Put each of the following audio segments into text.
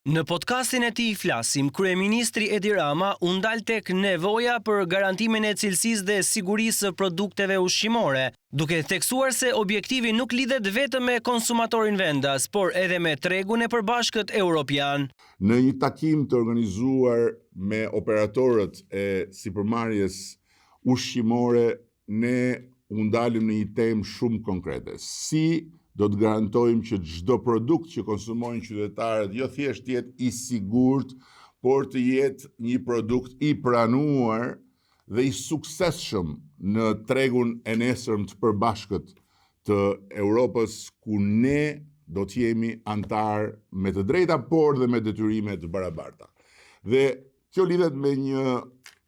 Në podcastin e tij Flasim, kryeministri Edi Rama u ndal tek nevoja për garantimin e cilësisë dhe sigurisë së produkteve ushqimore, duke theksuar se objektivi nuk lidhet vetëm me konsumatorin vendas, por edhe me tregun e përbashkët europian. Në një takim të organizuar me operatorët e sipërmarrjes ushqimore ne u ndalëm në një temë shumë konkrete. Si do të garantojmë që çdo produkt që konsumojnë qytetarët jo thjesht të jetë i sigurt, por të jetë një produkt i pranuar dhe i suksesshëm në tregun e nesërm të përbashkët të Europës ku ne do të jemi anëtarë me të drejta, por dhe me detyrime të barabarta. Dhe Kjo lidhet me një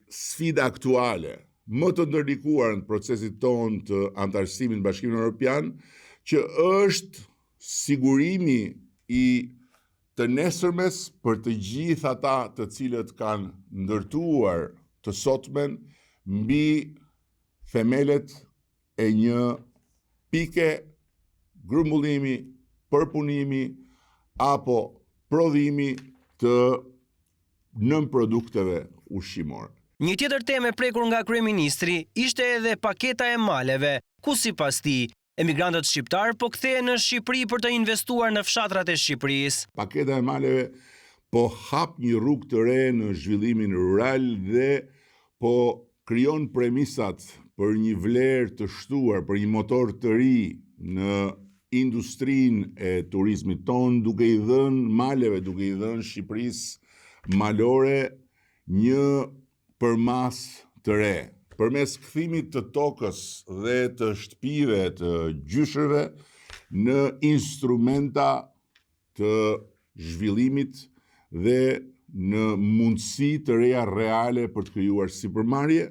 sfidë aktuale, më të ndërlikuar në procesin tonë të anëtarësimit në Bashkimin Europian, që është sigurimi i të nesërmes për të gjithë ata të cilët kanë ndërtuar të sotmen mbi themelet e një pike grumbullimi, përpunimi apo prodhimi të nënprodukteve ushqimore. Një tjetër temë e prekur nga kryeministri ishte edhe paketa e maleve, ku sipas tij, emigrantët shqiptarë po kthehen në Shqipëri për të investuar në fshatrat e Shqipërisë. Paketa e maleve po hap një rrugë të re në zhvillimin rural dhe po krijon premisat për një vlerë të shtuar, për një motor të ri në industrinë e turizmit tonë, duke i dhënë maleve, duke i dhënë Shqipërisë malore një përmasë të re. Përmes kthimit të tokës dhe të shtëpive të gjyshërve në instrumenta të zhvillimit dhe në mundësi të reja reale për të krijuar sipërmarrje.